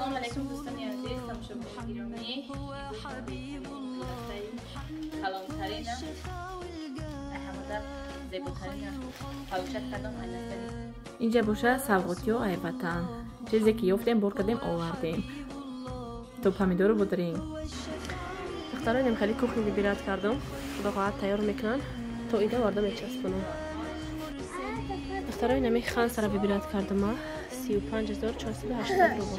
Ассалому алайкум дӯстони азиз, тамошобинони гиромӣ. Калонтарина, ҳамада зеботарина фалошат кардам айнастани. Инҷа боша савғотиё ай ватан. Чизе ки ёфтем, бор кардем, овардем. То помидору будринг. Духтаронем хеле кухни выбирать кардам. Худо хоҳад тайёр мекунанд. То ида оварда мечаспонам. Духтарои нами хансара выбирать кардам. 35 480 рубл.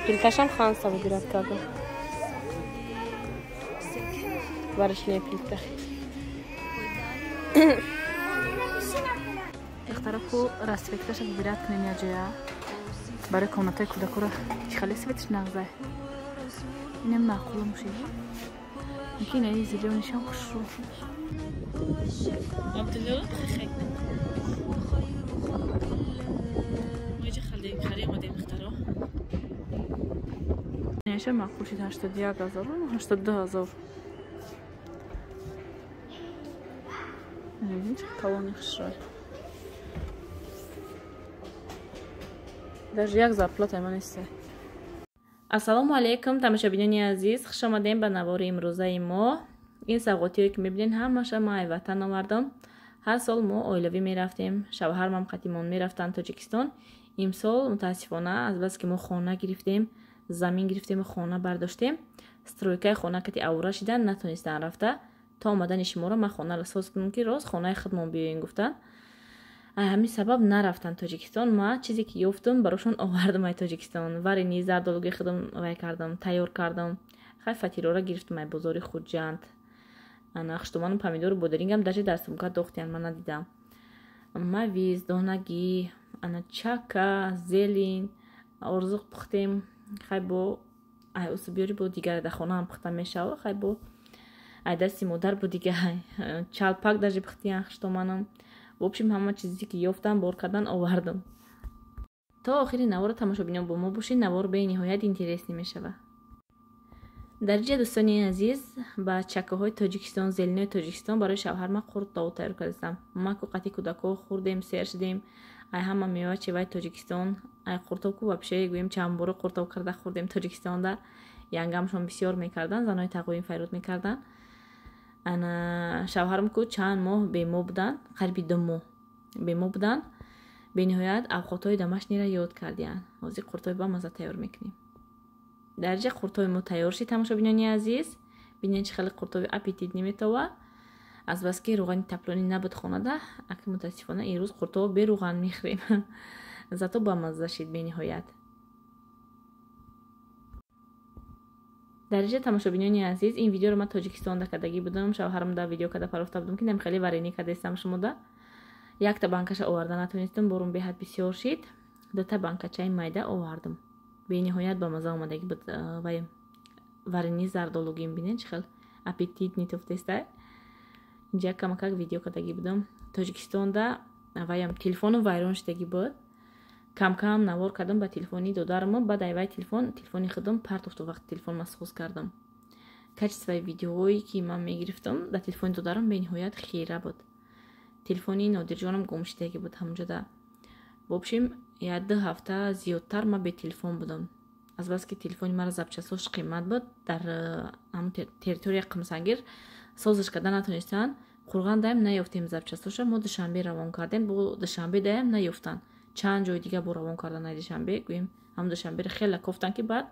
Плиташам ханса выбирать кардам. Варочная плита. Духтараку расцветкаша выбирать кунем яҷоя. Барои комнатаи кӯдакура чӣ хеле светш нағзай. Инам маъқула мушид. Мумкин ини зелёнишам хушрӯ. Абдулло хехе. Мо иҷа харем омадем духтаро. Инаша маъқул шид 81 ҳазор, 82 ҳазор. Чӣ калони хушрӯй. Даже як зарплата ман нест. Ассалому алайкум тамошобинони азиз, хуш омадем ба навори имрӯзаи мо. Ин савғотиҳое ки мебинед ҳамаша ман ай ватан овардам. Ҳар сол мо оилавӣ мерафтем, шавҳармам қатимон мерафтанд Тоҷикистон. Имсол мутаассифона азбаски мо хона гирифтем, замин гирифтему хона бардоштем, стройкаи хона кати авора шидан натонистанд рафта. То омадани шуморо ман хонаро соз кунам ки рост хонаи худмон биёем гуфтанд. Ҳамин сабаб нарафтанд Тоҷикистон. Ма чизе ки ёфтум барошон овардам ай Тоҷикистон. Варени зардолуги худам вай кардам, тайёр кардам. Хай фатирора гирифтам ай бозори Хуҷанд. Ана хуштуману помидору бодирингам даже дар сумка дохтиян, ман надидам. Мавиз, донагӣ, ана чака, зелень, орзуқ пухтем. Хай бо ай усубиёри бо дигар дар хонаам пухта мешава. Хай бо ай дасти модар бо дигар чалпак даже пухтиян хуштуманам. В общем, ҳама чизе ки ёфтам, бор кардан овардам. То охири наворро тамошобинон бо мо бошед, навор бениҳоят интересный мешавад. Дар инҷа дӯстони азиз, ба чакаҳои Тоҷикистон, зелинои Тоҷикистон барои шавҳарма қуртдов тайёр кардастам. Ма ку қати кӯдакҳо хӯрдем, сер шудем. Ай ҳама мева чеваи Тоҷикистон, ай қуртов ку вообще гӯем чанд бора қуртов карда хӯрдем Тоҷикистонда. Янгамшон бисёр мекарданд, занои тағоим файрод мекарданд. Ана шавҳарам ку чанд моҳ бемор буданд, қариби 2 моҳ бемор буданд. Бениҳоят авқотҳои домашнира ёд кардиянд. Ҳозир қуртои бамаза тайёр мекунем. Дар инҷа қуртои мо тайёр шид, тамошобинони азиз. Бинед чӣ хеле қуртои аппетит наметова. Азбаски рӯғани таплонӣ набуд хонада, аки мутаассифона имрӯз қуртово бе рӯған мехӯрем. Зато бамаза шид бениҳоят. Дар инҷа тамошобинони азиз, ин видеоро ман Тоҷикистонда кардагӣ будам, шавҳарам да видео карда парофта будам ки хеле варени кардастам шумода. Якта банкаша оварда натонистам, борум беҳад бисёр шид. Дута банкачаи майда овардам. Бениҳоят бамаза омадагӣ буд вай варени зардолугим, бинед чӣ хел аппетитный туфтеста. Инҷа камакак видео кардагӣ будам. Тоҷикистонда ваям телефону вайрон шудагӣ буд. Кам-кам навор кардам ба телефони додарам, баъд ай вай телефони худам партофту вақти телефон ман соз кардам. Качествои видеоҳое ки ман мегирифтам дар телефони додарам бениҳоят хира буд. Телефони Нодирҷонам гум шудагӣ буд ҳамонҷода. В общем, 1-2 ҳафта зиёдтар ман бе телефон будам. Азбаски телефони мара запчастҳош қимат буд, дар ҳамон территория Қумсангир созиш карда натонистанд. Қурған даем наёфтем запчастҳоша, мо Душанбе равон кардем, бо Душанбе даем наёфтанд. Чанд ҷои дига бо равон кардан ай Душанбе, гӯем ҳам Душанберо хеле кофтанд ки баъд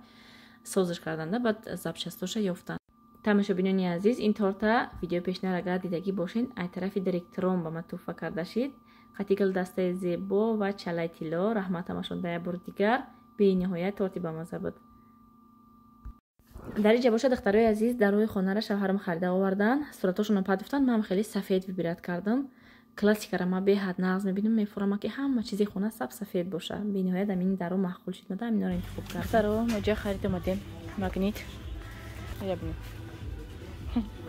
созиш карданда, баъд запчастҳоша ёфтанд. Тамошобинони азиз, ин торта видеои пешнар агар дидагӣ бошед, ай тарафи директорон ба ман туҳфа карда шид. Қати гул дастаи зебо ва чалаи тилло, раҳмат ҳамашон да як бори дигар. Бениҳоят торти бамаза буд. Дар инҷа бошад духтарои азиз, дарои хонаро шавҳарам харида оварданд, суратҳошонро падуфтанд, ман хеле сафед выбирать кардам. Классикара ман беҳад нағз мебинам, мефурам ки ҳама чизи хона саб сафед боша. Бениҳоят амин даро маъқул шид, мада аминро интихоб кардам. Духтаро, мо ҷа харид омадем. Магнит. Я бинем.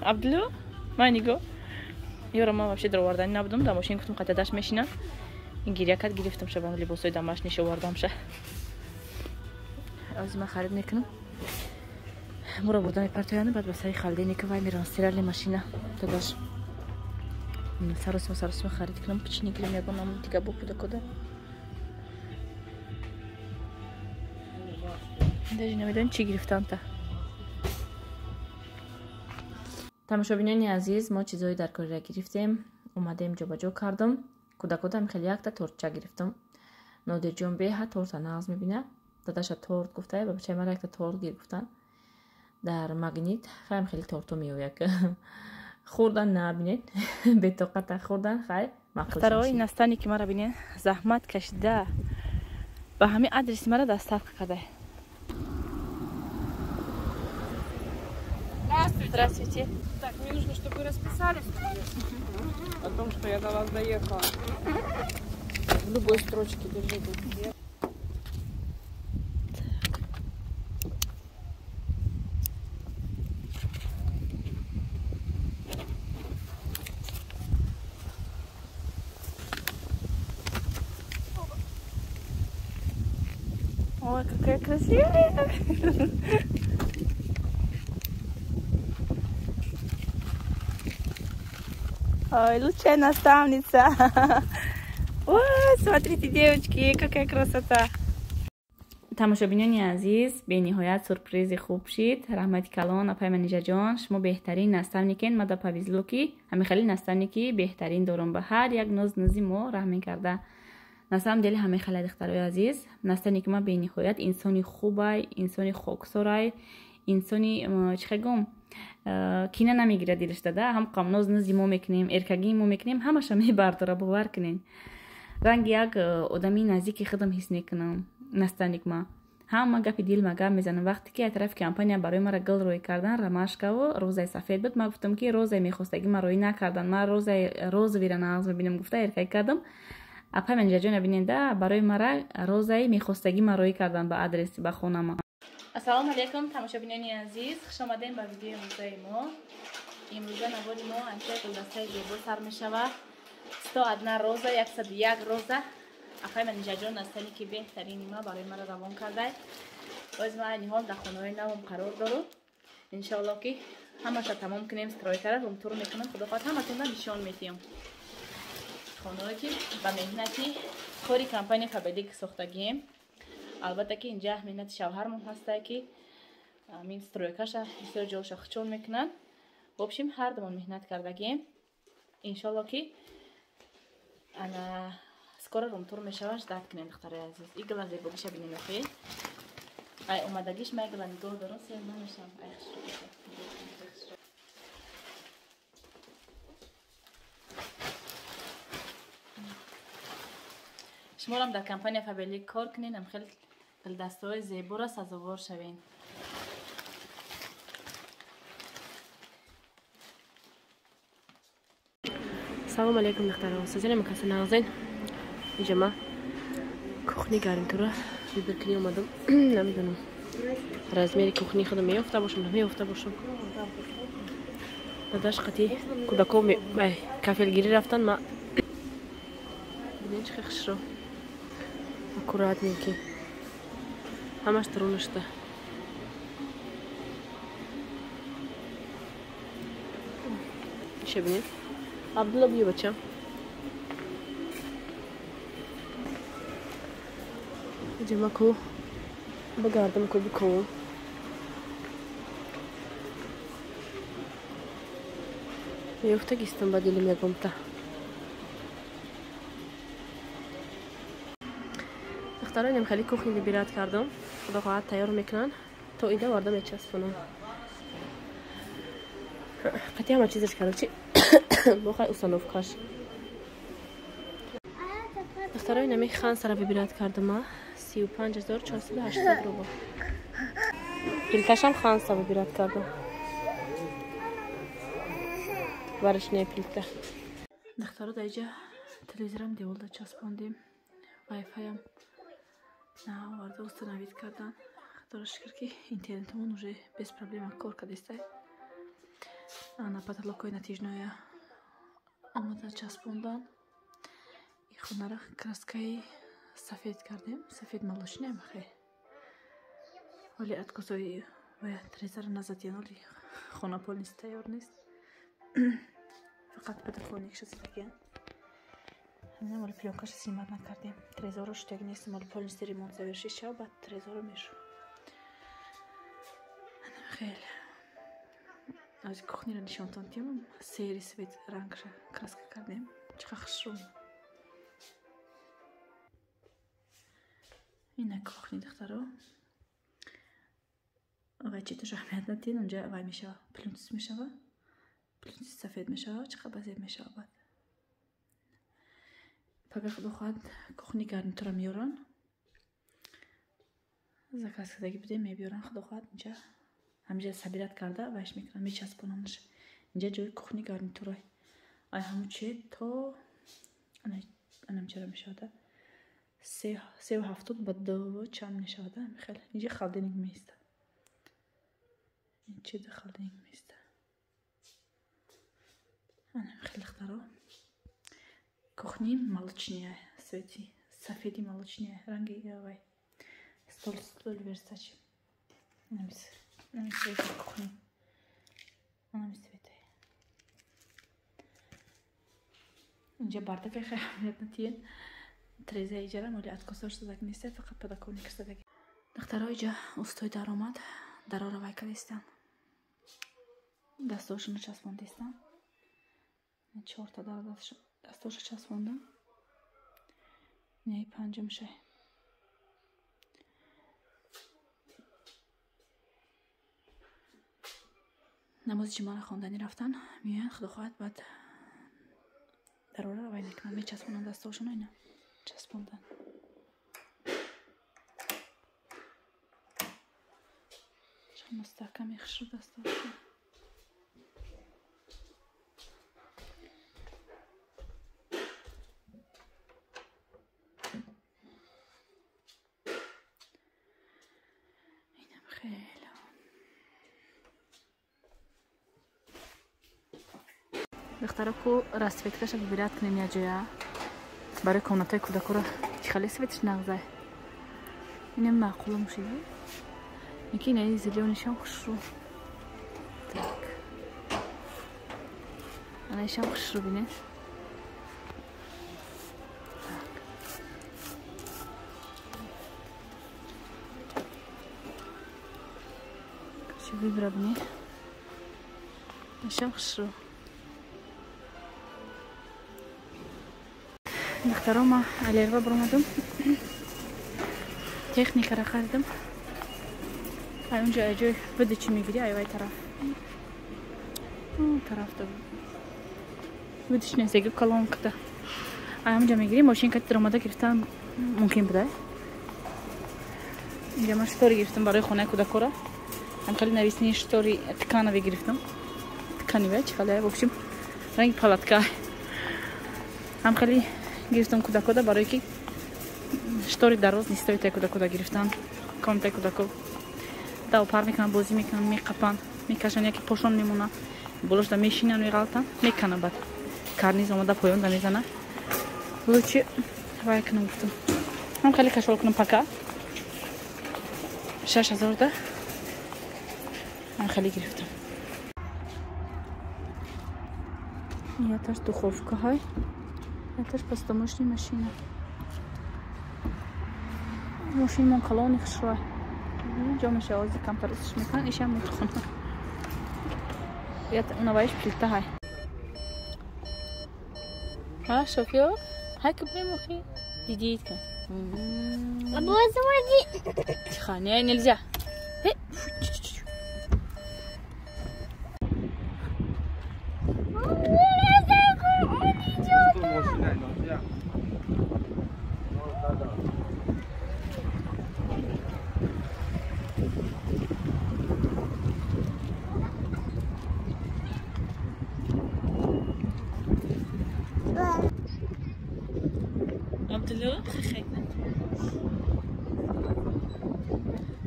Абдулло, ман нигоҳ. Ёро ман вообще даровардани набудам, дар мошин гуфтам қата дашт мешинам. Ин гиря кард, гирифтам ша, бам либосҳои домашниш овардам ша. Аз ман харид мекунам. Моро бурда мепартоянд, баъд ба сари холодильника вай меравам, стиральная машина. Дадаш. Саросима, саросима харид кунам, печенье гирем, ягон намуд дига бо кӯдакода. Даже намедонам чӣ гирифтанта. Тамошобинони азиз, мо чизҳои даркориро гирифтем, омадем ҷобаҷо кардам. Кӯдакотам хеле якта тортча гирифтам. Нодирҷон беҳад торта нағз мебинад. Дадаша торт гуфта, ба бачаи мара якта торт гир гуфтан. Дар Магнит хаям хеле торту меояд. Хӯрдан набинед, бетоқата хӯрдан хай маъқул. Духтарои настане ки мара бинед, заҳмат кашида ба ҳамин адреси мара доставка карда. Здравствуйте. Так, мне нужно, чтобы вы расписались о том, что я до вас доехала. В любой строчке держите. Так. Ой, какая красивая! Ой, лучшая наставница. Ой, смотрите, девочки, какая красота. Тамошобинони азиз, бениҳоят сюрпризи хуб шид. Раҳмати калон, апай Манижаҷон, шумо беҳтарин наставникен. Ма да повезло ки ҳамихали наставники беҳтарин дорам. Ба ҳар як ноз нози мо раҳм мекарда. На самом деле ҳамихали духтарои азиз, наставники ма бениҳоят инсони хубай, инсони хоксорай, инсони чӣ гум кина намегирад дилаш дада. Ҳам қамноз нози мо мекунем, эркагии мо мекунем, ҳамаша мебардора, бовар кунед. Ранги як одами наздики худам ҳис мекунам. Наставник ма ҳама гапи дил ма гап мезанам. Вақте ки аз тарафи компания барои мара гул рӯй кардан, ромашкаву розаи сафед буд, ман гуфтам ки розаи мехостагӣ ма рӯй накардан, ман розаи розовира нағз мебинам гуфта эркагӣ кардам. Апай Манижаҷон биненда, барои мара розаи мехостагӣ ма рӯй кардан ба адрес ба хонама. Ассалому алайкум, тамошобинони азиз, хуш омадем ба видеои имрӯзаи мо. Имрӯза навори мо анча гулдастаи зебо сар мешавад. 101 роза, 101 роза. Апай Манижаҷон наставники беҳтарини ма барои мара равон кардай. Боз ма ниҳол дар хонаҳои навом қарор дорум. Иншоаллоҳ ки ҳамаша тамом кунем, стройкара румтур мекунам. Худо хоҳад ҳаматонро нишон медиҳам. Хонаҳое ки ба меҳнати кори компания Фаберлик сохтагием. Албатта ки инҷа меҳнати шавҳармон ҳастае ки амин стройкаша бисёр ҷоша хучон мекунанд. В общем, ҳар думон меҳнат кардагием. Иншоаллоҳ ки ана скоро румтур мешавад, ждат кунем, духтарои азиз. Игла зебогиша бинем охи. Ай омадагиш ма игла нигоҳ дорам, сер намешам. Ай хушрӯ. Шуморам дар компания Фаберлик кор кунед, ам хеле гулдастаҳои зеборо сазовор шавед. Салом алейкум, духтарон. Созинам каса нағзен. Инҷа ма кухни гарнитура выбор кунӣ омадам. Намедонам размери кухни худам меёфта бошам, намеёфта бошам. Дадаш қати кӯдако кафелгирӣ рафтан, ма бинед чӣ хушро аккуратненький. Ҳамаш дарунашда. Иша бинед. Абдулла биё бачам. Иҷа ма ку бигардам ку бикувам. Меёфтагистам ба дилим ягонта. Духтарои хеле кухни выбирать кардам. Худо хоҳад тайёр мекунанд. То ида варда мечаспонам. Қати ҳама чизаш короче бохай установкаш. Духтарои нами хансара выбирать кардам. 35480 рубл. Плиташам ханса выбирать кардам. Варочная плита. Духтаро даиҷа телевизорам деволда часпондем. Вай-фаям наоварда установить кардан. Худоро шукр ки интернетамон уже без проблема кор кардистай. Ана потолокҳои натижноя омода часпондан. И хонара краскаи сафед кардем. Сафед молочный махе. Вале откосои вая трезара назадиян, оли хона полностью тайёр нест. Фақат подоконникша задагиян. Ҳамина моли плёнкаша снимать накардем. Трезоро шутяги нест, моли полностью ремонт заверши шав, баъд трезоро мешу. Хеле. Аз кухниро нишонтон тиём. Сери свет рангша краска кардем. Чӣ хушрӯ. Ина кухни духтаро. Вай чӣ туш аҳамият надиҳед, онҷа вай мешава, плинтус мешава. Плинтус сафед мешава, чӣ базеб мешава баъд. Пага худо хоҳад кухни гарнитура меёран. Заказ кардаги будем, мебиёран, худо хоҳад инҷа ҳаминҷа собират карда вайш мекунам, мечаспонамш. Инҷа ҷои кухни гарнитура. Ай ҳамун че то анамчара мешавада. 3,70 ба 2 чанд мешавада. Хеле инҷа холодильник меиста. Инчи да холодильник меиста. Анам хеле духтаро. Кухни молочная, свети, сафеди молочная, ранги вай. Стол Версачи. Намис цвета кухни. Намис цвета. Инҷа бардак аҳамият надиҳед. Треза иҷара моли откосош задаг нест, фақат подоконник задаг. Духтаро иҷа устои даромад, дарора вай кардистан. Дастошонро часпондистан. Чорта дар дастошо часпондан. Не панҷумшай. Намози ҷумъаро хонданӣ рафтан, меоянд, худо хоҳад баъд дарора вай мекунанд, мечаспонанд дастошонро, ина часпондан. Чӣ мустаҳкам мехушрӯ дастошон. Инам хеле. Духтаро ку расцветкаша выбират кунем як ҷоя. Барои комнатаи кӯдакоро чӣ хеле светиш нағзай. Инам маъқуло мушида. Яки инаи зелёнишам хушрӯ. Так. Анаишам хушрӯ бинед. Так. Чӣ выбра бинед. Ишам хушрӯ. Духтаро ма алерва баромадам. Техникаро харидам. Ай унҷа ай ҷой буди чӣ мегирӣ, ай вай тараф. Тарафта будиш нестеги колонкада. Ай ҳамунҷа мегирӣ, мошин кати даромада гирифтан мумкин буда. Инҷа ман штори гирифтам барои хонаи кӯдакора. Ҳам хеле нависни штори тканови гирифтам. Тканиве чӣ хеле, в общем, ранги палатка. Ҳам хеле гирифтам кӯдакода барое ки штори дароз нестои таи кӯдакода гирифтан. Комнатаи кӯдако давпар мекунанд, бозӣ мекунанд, меқапанд, мекашанд, яке пошон мемонад, болошда мешинанд, меғалтанд, мекананд, баъд карниз омада поёнда мезана. Лучи вай кунам гуфтам. Ҳам хеле кашол кунам пака. 6000 да ҳам хеле гирифтам. Яташ духовка ҳай. Это ж посудомоечная машина. Мошин мон калони хушрӯ. Ҷо мешава ози камтар исш мекунан, ишам мутхона. Ят унаваиш плита ҳай. Ҳа, Софиё? Ҳай ки бремохи? Дидид ка. Тихо, не, нельзя. Абдулло хехекна.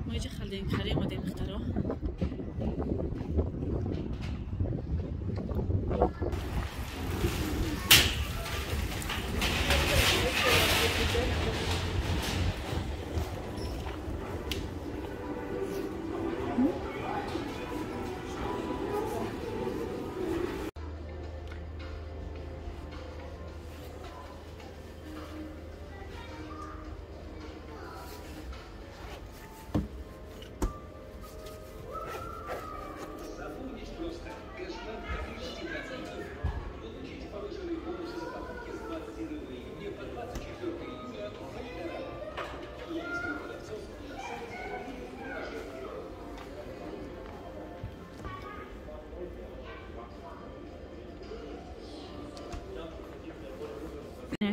Мо иҷа халдем хари омадем духтаро.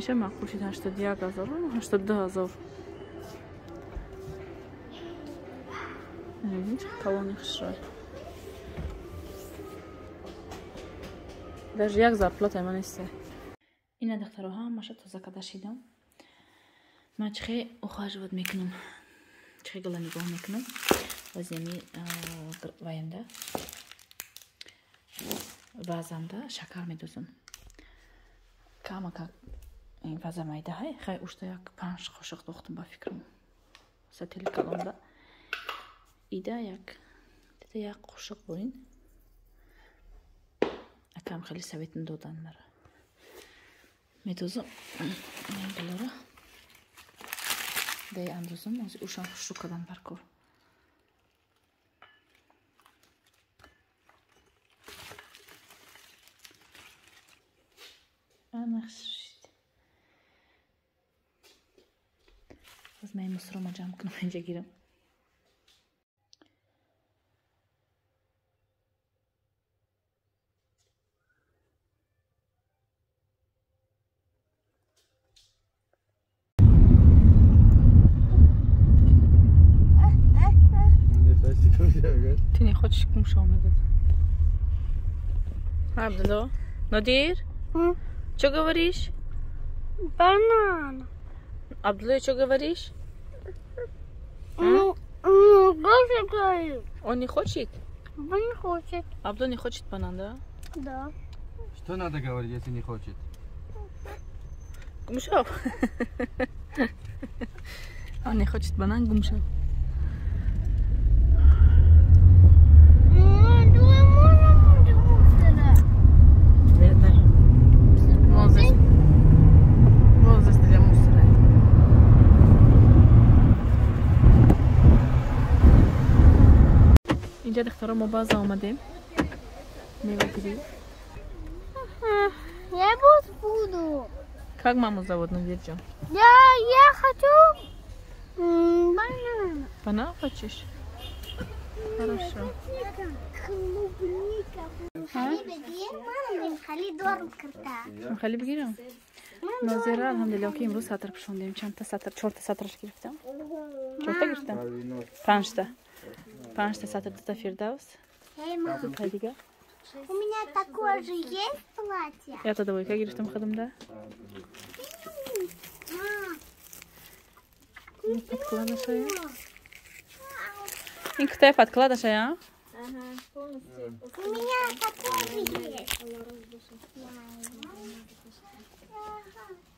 Инаша маъқул шид 81 ҳазор, 82 ҳазор. Калони хушрой. Даже як зарплата ман нест. Ина духтаро ҳамаша тоза карда шидам. Ман чихе ухаживать мекунам. Чихе гала нигоҳ мекунам. Ваземи ваямда. Вазамда шакар медозам. Камака ин ваза майда ҳай, хай ушта як 5 қошиқ дохтам ба фикрам. Сатили калонда. Ида як дида як қошиқ бурин. Акам хеле советин додан мара. Медозам ин галора. Дай андозам, аз ушам хушрӯ кардан баркор. Ана шид. Аз ман мусрома ҷамъ кунам инҷа гирам. Ты не хочешь кумша умереть? Абдулло, Нодир, что говоришь? Банан. Абдулло, что говоришь? Ну, он не хочет? Он не хочет. Абдулло не хочет банан, да? Да. Что надо говорить, если не хочет? Гумшов. Он не хочет банан, гумшов. Инҷа духтаро мо база омадем. Мевагирӣ. Я буду. Как маму зовут, Надирджон? Я хочу банан. Банан хочешь? Хорошо. Клубника. Хали бигирам. Нозира, алҳамдулиллоҳ, ки имрӯз сатр пӯшондем. Чандта сатр? Чорта сатраш гирифтам. Чорта гирифтам? Панҷта. Панҷта сатр, дута Фирдавс. Дута дига. У меня такое же есть платье. Ята двойка гирифтам худамда. Подкладашая. Ин кутая подкладашая, а? Ага, полностью. У меня такое же есть.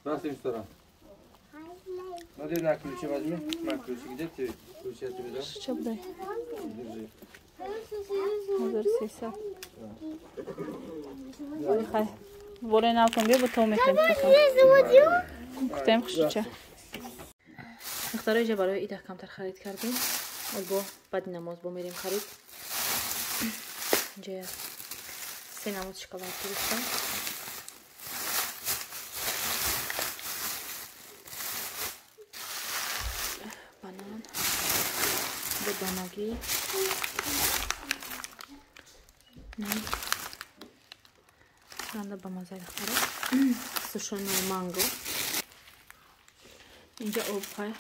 Здравствуйте, сестра. Смотри, на ключи возьми. На ключи. Где ты? Ключи я тебе дам. Что дай? Держи. 1300. Хай. Боле навкам бия, бо то мехрем. Кутаем хушча. Духтаро иҷа барои ида камтар харид кардем. Бо баъди намоз бо мерем харид. Инҷа се намоз шоколад гирифтам. Банан, донагӣ, ранда ба мазаи духтаро, сушонаи манго. Инҷа обҳай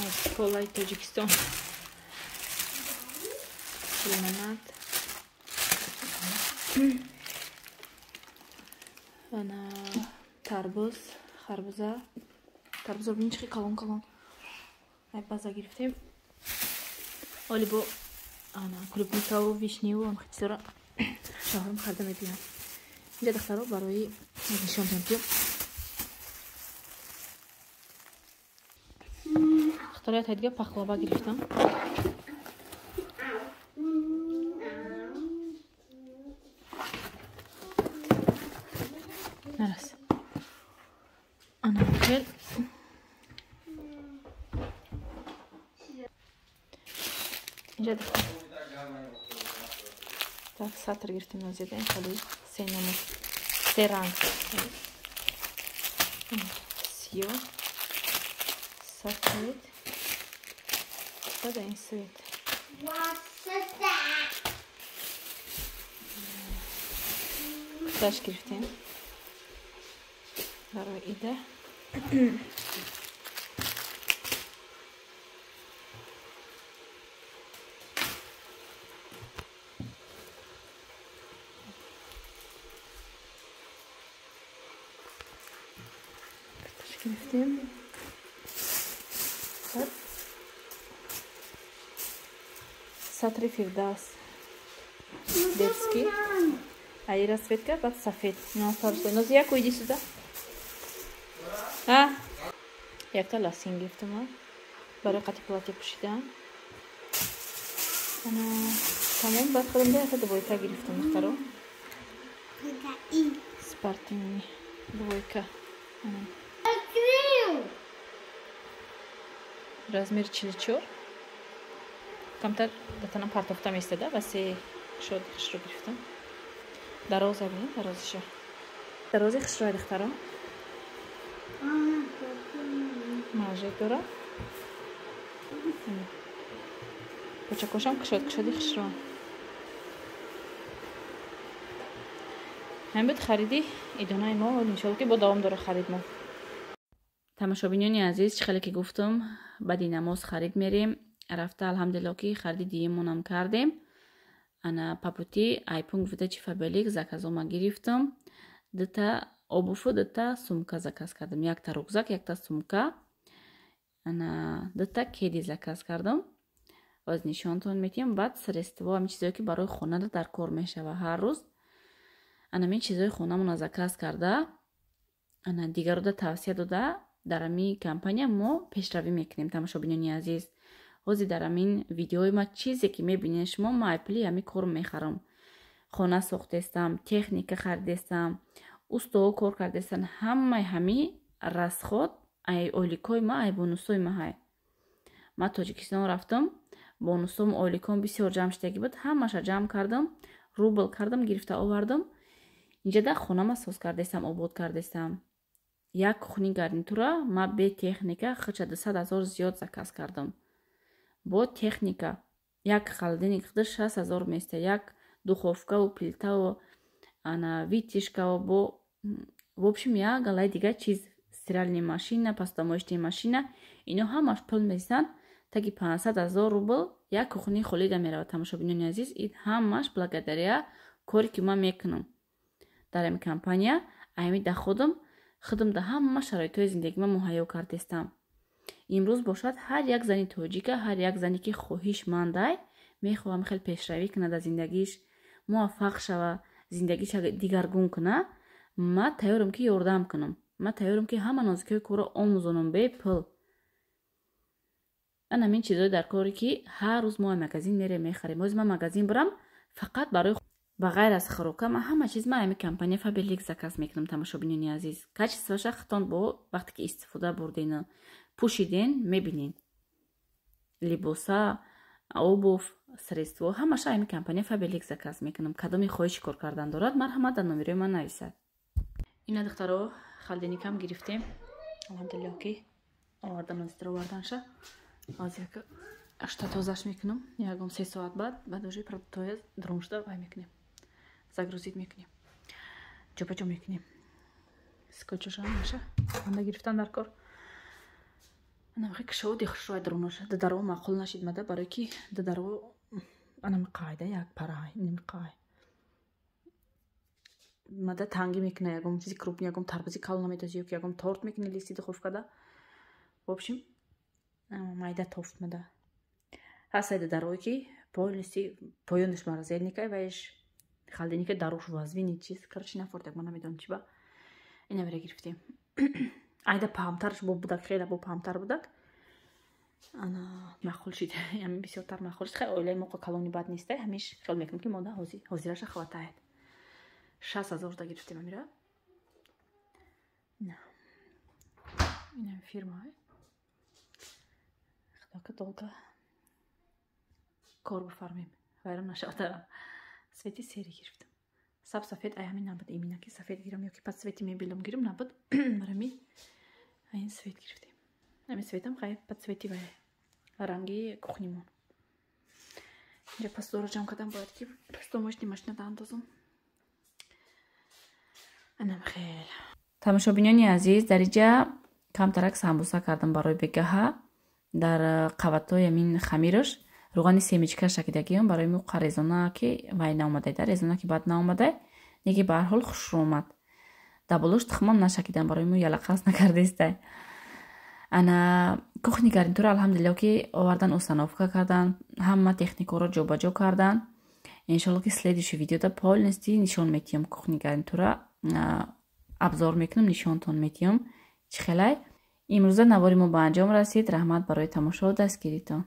аз колаи Тоҷикистон, лимонад, ана тарбуз, харбуза. Тарбузо бинин чихи калон калон. Ай база гирифтем. Оли бо ана клубникаву вишниву ам чизора шаҳрам харда мебинам. Инҷа духтаро барои нишон додам ки духтаро я тайдига пахлава гирифтам. Нарас. Ана хел. Инҷа так сатр гирифтем назида, хеле се намуд, се ранг. Сиёҳ, сафед, баъд ин свет. Куташ гирифтем. Барои ида. Гирифтем. Сатри Фирдавс. Детский. А и расцветка под сафед. Ну, Нозияку, иди сюда. А? Якта ласин гирифтам. Барои қати платье пӯшидан. Ана тамом, баъд худам якта двойка гирифтам, духтаро. Спортивный двойка. Размер 44. Камтар датанам партофта местада ва се шод хушро гирифтам. Дароза бинед, дарозиша. Дарози хушрои духтаро. Мажет дора. Почакошам кушод, кушоди хушро. Ҳамин буд хариди идонаи мо, иншоалло ки бо давом дора харид мо. Тамошобинони азиз, чӣ хеле ки гуфтам, баъди намоз харид мерем. Рафта алҳамдулилло ки хариди диюмонам кардем. Ана папути айпун гуфта чи Фаберлик заказома гирифтам. Дута обуфу, дута сумка заказ кардам. Якта рюкзак, якта сумка. Ана дута кеди заказ кардам. Боз нишонтон метиҳам. Баъд средство, ҳамин чизое ки барои хона дар кор мешава ҳар рӯз. Ана ҳамин чизои хонамона заказ карда, ана дигарода тавсия дода, дар ҳамин компания мо пешравӣ мекунем, тамошобинони азиз. Ҳозир дар ҳамин видеои ма чизе ки мебинед шумо, ма айпули ҳамин кор мехарам. Хона сохтестам, техника харидестам, устоҳо кор кардестан, ҳамаи ҳамин расход ай ойликои ма, ай бонусои ма ҳай. Ма Тоҷикистон рафтам, бонусом ойликом бисёр ҷамъ шудагӣ буд, ҳамаша ҷамъ кардам, рубл кардам, гирифта овардам. Инҷа дар хонама соз кардестам, обод кардестам. Як кухни гарнитура ма бе техника хича 200 000 зиёд заказ кардам. Бо техника як холодильник худаш 6 000 места, як духовкаву плитаву ана витишкаву бо в общем як галаи дигар чиз, стиральная машина, посудомоечная машина, ино ҳамаш пул месанд, таги 500 000 рубл як кухни холида меравад, тамошобинони азиз. Ин ҳамаш благодаря коре ки ман мекунам дар ҳамин компания, ҳамин доходам худам да ҳама шароитҳои зиндагима муҳайё кардестам. Имрӯз бошад ҳар як зани тоҷика, ҳар як зане ки хоҳишмандай, мехоҳам хеле пешравӣ кунад дар зиндагиш, муваффақ шава, зиндагиша дигаргун куна, ма тайёрам ки ёрдам кунам. Ма тайёрам ки ҳама нозикиҳои корро омӯзонам бепул. Ан ҳамин чизҳое дар коре ки ҳар рӯз мо магазин мерем мехарем. Ҳозир ман магазин бурам фақат барои ба ғайр аз хӯрока, ман ҳама чиз ма ҳамин компания Фаберлик заказ мекунам, тамошобинони азиз. Качествоша худтон бо вақте ки истифода бурден, пӯшиден, мебинен. Либоса, обув, средство, ҳамаша ҳамин компания Фаберлик заказ мекунам. Кадоми хоҳиши кор кардан дорад, марҳамат дар номерои ман нависад. Ина духтаро, холодильникам гирифтем. Алҳамдулиллоҳ ки овардан, озитро оварданша. Аз як ашта тозаш мекунам, ягон 3 соат баъд, баъд уже продуктоя дрон шуда вай мекунем. Загрузить мекунем. Ҷо-ба-ҷо мекунем. Скотчаша ҳамаша анда гирифтан дар кор. Анамхи кушоди хушрӯй дроноша. Дадаро маъқул нашид мада, барои ки дадаро анами қайда як парай, инами қай. Мада танги мекуна, ягон чизи крупный, ягон тарбузи калон наметози, ё ки ягон торт мекуни листи духовкада. В общем, майда тофт мада. Ҳастай дадарое ки полностью поёнаш морозильникай ваиш холодильника даруш вазвини чиз. Короче, нафортак, ман намедонам чи ба. Ина мера гирифтем. Айда паҳмтарш бо будак, хеле бо паҳмтар будак. Ана маъқул шид. Ҳамин бисёртар маъқул шид. Хай оилаи мо калони бад нестай, ҳамиш хиёл мекунам ки мода ҳозираша хватает. 6 000 да гирифтем амира. Ина. Ина фирма. Худо ки долго кор бифармем. Вайрон нашавад. Цвети сери гирифтам. Саб сафед ай ҳамин набуд, имина ки сафед гирам ё ки пас цвети мебелам гирам набуд. Марами айн цвет гирифтем. Ҳамин цветам хай па цвети вай ранги кухнимон. Инҷа пастора ҷамъ кардам, бояд ки посудомоечный машина даандозам. Анам хел. Тамошобинони азиз, дар иҷа камтарак самбуса кардам барои бегаҳа. Дар қабатҳои амин хамираш рӯғани семечка шакидагиам, барои муқа резона ки вай наомадай, да резона ки бад наомадай, неки ба ҳар ҳол хушрӯ омад. Дар болош тухмам нашакидам, барои мо ялақас накардестай. Ана кухни гарнитура, алҳамдулилло, ки овардан, установка кардан, ҳама техникаро ҷобаҷо кардан. Иншолло, ки следующий видеода полностью нишон метиҳам, кухни гарнитура обзор мекунам, нишонтон метиҳам, чӣ хелай. Имрӯза навори мо ба анҷом расид. Раҳмат барои тамошо, дастгиритон.